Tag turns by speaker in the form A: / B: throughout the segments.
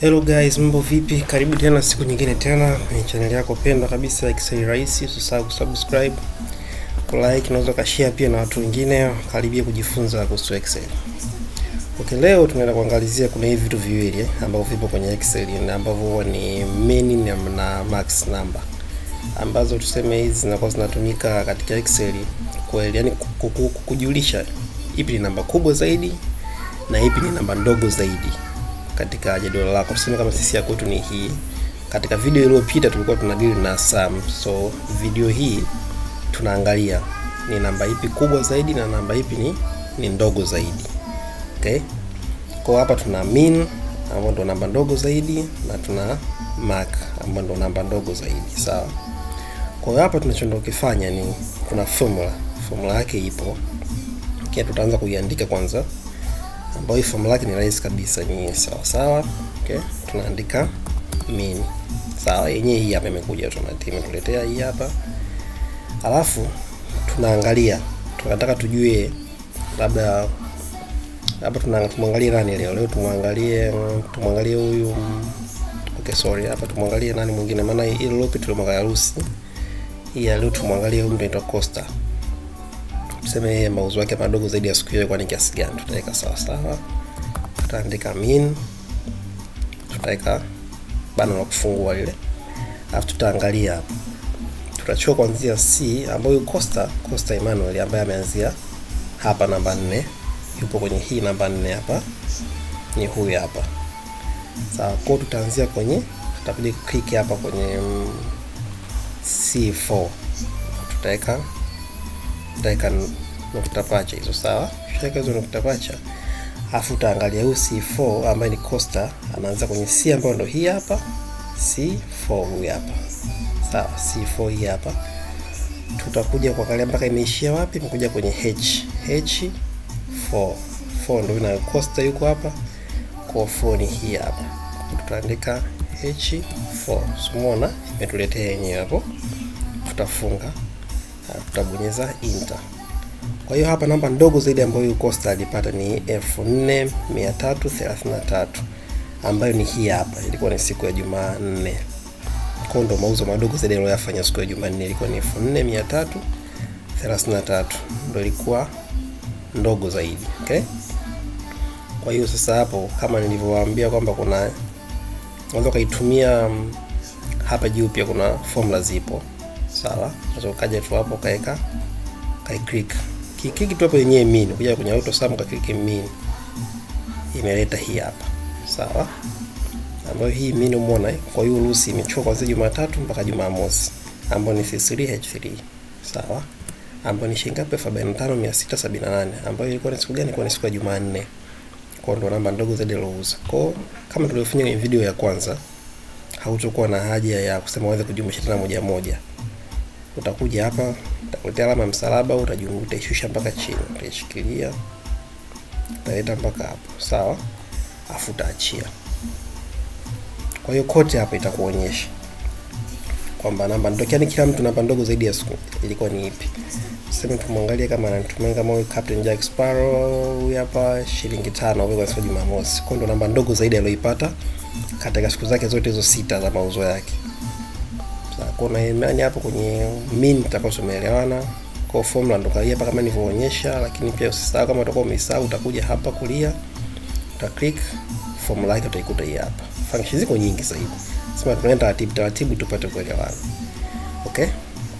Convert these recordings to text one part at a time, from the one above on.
A: Hello guys, mambo vipi? Karibu tena siku nyingine tena kwenye channel yako pendwa kabisa Excel Rahisi. Usisahau kusubscribe, kulike, unaweza kashare pia na watu wengine karibia kujifunza kuhusu Excel. Okay, leo tunaenda kuangalizia kuna hivi vitu viwili ambavyo vipo kwenye Excel na ambavyo ni min na max number, ambazo tuseme hizi zinakuwa zinatumika katika Excel kwa yani kujulisha ipi ni namba kubwa zaidi na ipi ni namba ndogo zaidi katika jedwali lako. Tuseme kama sisi ya kwetu ni hii. Katika video iliyopita tulikuwa tunadili na sum, so video hii tunaangalia ni namba ipi kubwa zaidi na namba ipi ni ndogo zaidi. Okay? Kwa hapa tuna min ambayo ndo namba ndogo zaidi na tuna max ambayo ndo namba ndogo zaidi, sawa? Kwa hapa tunachondokifanya ni kuna formula. Formula yake ipo. Okay, tutaanza kuiandika kwanza, ambayo formula yake ni rahisi kabisa, ni sawa sawa. Okay, tunaandika min. Sawa, yenyewe hii hapa imekuja automatic, imetuletea hii hapa. Alafu tunaangalia, tunataka tujue labda hapa tumwangalie nani leo. Leo tumwangalie huyu. Okay, sorry, hapa tumwangalie nani mwingine, maana ile lopi tulimwangalia Lucy. Hii leo tumwangalie huyu mtu Costa. Tuseme yeye mauzo yake madogo zaidi ya siku hiyo kwa ni kiasi gani. Tutaweka sawa sawa, tutaandika min, tutaweka bano la kufungua lile, alafu tutaangalia hapa, tutachukua kuanzia C ambayo Costa Emmanuel ambaye ameanzia hapa namba 4, yupo kwenye hii namba 4 hapa, ni huyu hapa. Sawa, kwa tutaanzia kwenye, tutabidi click hapa kwenye C4, tutaweka nukta pacha hizo, sawa? Tutaweka hizo nukta pacha. Alafu utaangalia huyu C4 ambaye ni Costa, anaanza kwenye C ambayo ndo hii hapa, C4 huyu hapa. Sawa, C4 hii hapa. Tutakuja kuangalia mpaka imeishia wapi, imekuja kwenye H. H4. 4 ndio ina Costa yuko hapa. Kwa 4 ni hii hapa. Tutaandika H4. Umeona imetuletea yenyewe hapo. Tutafunga, tutabonyeza enter. Kwa hiyo hapa namba ndogo zaidi ambayo Costa alipata ni 4333 ambayo ni hii hapa. Ilikuwa ni siku ya Jumanne. Kwa ndo mauzo madogo zaidi aliyofanya siku ya Jumanne ilikuwa ni 4333, ndio ilikuwa ndogo zaidi. Okay? Kwa hiyo sasa hapo kama nilivyowaambia kwamba kuna unaweza kuitumia hapa juu pia kuna formula zipo. Sawa, sasa ukaja tu hapo kaeka kai click. Kikiki tu hapo yenyewe min, ukija kwenye auto sum ka click min. Imeleta hii hapa. Sawa? Ambayo hii min umeona, kwa hiyo Lucy imechukua kuanzia Jumatatu mpaka Jumamosi, ambayo ni C3H3. Sawa? Ambayo ni shilingi ngapi? 45678, ambayo ilikuwa ni siku gani? Ilikuwa ni siku ya Jumanne. Kwa ndo namba ndogo zaidi aliouza. Kwa kama tulivyofanya kwenye video ya kwanza, hautakuwa na haja ya kusema uanze kujumlisha tena moja moja. Utakuja hapa, utakuletea alama msalaba, utaishusha mpaka chini, utaishikilia, utaleta mpaka hapo, sawa? Afu utaachia. Kwa hiyo kote hapa itakuonyesha kwamba namba ndogo, yani kila mtu namba ndogo zaidi ya siku ilikuwa ni ipi. Sema tumwangalie kama anatumia kama huyu Captain Jack Sparrow huyu hapa shilingi 5 kwa siku ya Jumamosi. Kwa ndo namba ndogo zaidi aliyoipata katika siku zake zote hizo 6 za mauzo yake. Kuna imani hapo kwenye min tutakuwa tumeelewana. Kwa formula ndo hii hapa kama nilivyoonyesha, lakini pia usisahau kama utakuwa umesahau utakuja hapa kulia uta click formula yake utaikuta hii hapa. Function ziko nyingi zaidi. Sema tunaenda taratibu taratibu tupate kuelewana. Okay?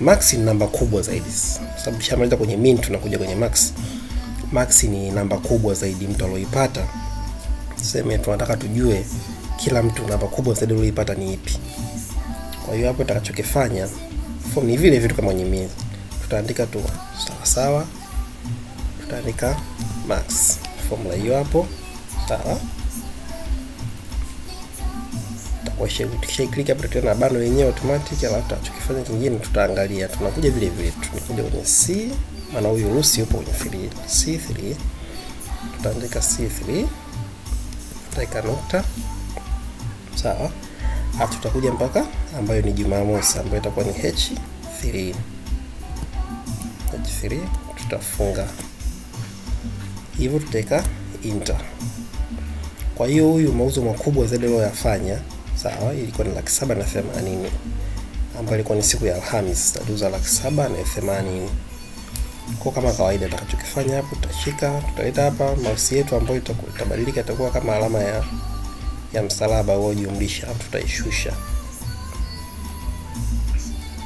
A: Max ni namba kubwa zaidi. Sababu shamaliza kwenye min tunakuja kwenye max. Max ni namba kubwa zaidi mtu aliyoipata. Tuseme tunataka tujue kila mtu namba kubwa zaidi aliyoipata ni ipi. Kwa hiyo hapo tutakachokifanya form ni vile vitu kama kwenye min. Tutaandika tu sawa sawa. Tutaandika max. Formula hiyo hapo. Sawa. Tutakuwa click hapo tutaona bano yenyewe automatic. Alafu tutakachokifanya kingine tutaangalia. Tunakuja vile vile tunakuja kwenye C, maana huyu Lucy yupo kwenye 3. C3. Tutaandika C3. Tutaweka nukta. Sawa. Alafu tutakuja mpaka ambayo ni Jumamosi ambayo itakuwa ni H3. H3 tutafunga. Hivyo tutaweka enter. Kwa hiyo huyu mauzo makubwa zaidi aliyoyafanya, sawa, ilikuwa ni 780,000, ambayo ilikuwa ni siku ya Alhamis, aliuza 780,000. Kwa kama kawaida tutakachokifanya hapo, tutashika, tutaleta hapa mouse yetu ambayo itabadilika, itakuwa kama alama ya msalaba au jumlisha, tutaishusha.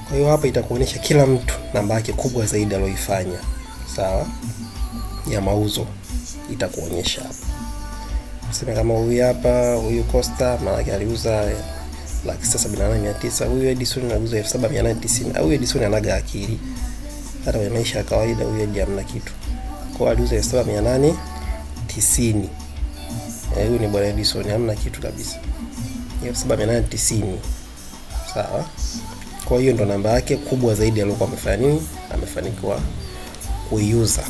A: Kwa hiyo hapa itakuonyesha kila mtu namba yake kubwa zaidi aliyoifanya, sawa, ya mauzo itakuonyesha hapa. Tuseme kama huyu hapa, huyu Costa maana yake aliuza 678,900, huyu Edison aliuza 7,890. Huyu Edison anaga akili, hata kwenye maisha ya kawaida huyu Edi hamna kitu. Kwa aliuza 7,890. Huyu ni bwana Edison, hamna kitu kabisa. 7,890. Sawa. Kwa hiyo ndo namba yake kubwa zaidi aliyokuwa amefanya nini? Amefanikiwa kuiuza.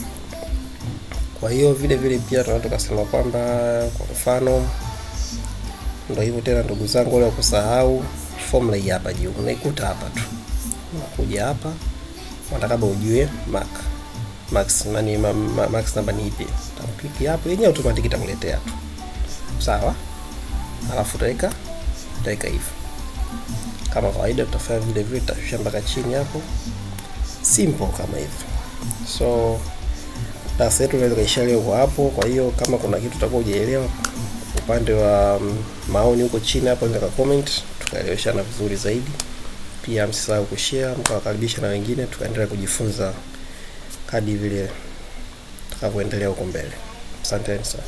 A: Kwa hiyo vile vile pia tunaweza kusema kwamba kwa mfano ndio hivyo tena, ndugu zangu, wale kusahau formula hii hapa juu unaikuta hapa tu. Unakuja hapa unataka ujue max nani max namba ni ipi. Utaklik hapo yenyewe automatic itakuletea tu. Sawa? Alafu utaweka hivyo. Kama kawaida tutafanya vile vile, tutashusha mpaka chini hapo. Simple kama hivyo. So darasa yetu inaweza kaisha leo kwa hapo. Kwa hiyo kama kuna kitu utakuwa hujaelewa upande wa maoni huko chini hapo, unaweza comment tukaeleweshana vizuri zaidi. Pia msisahau kushare, mkawakaribisha na wengine, tukaendelea kujifunza kadi vile tutakavyoendelea huko mbele. Asanteni sana.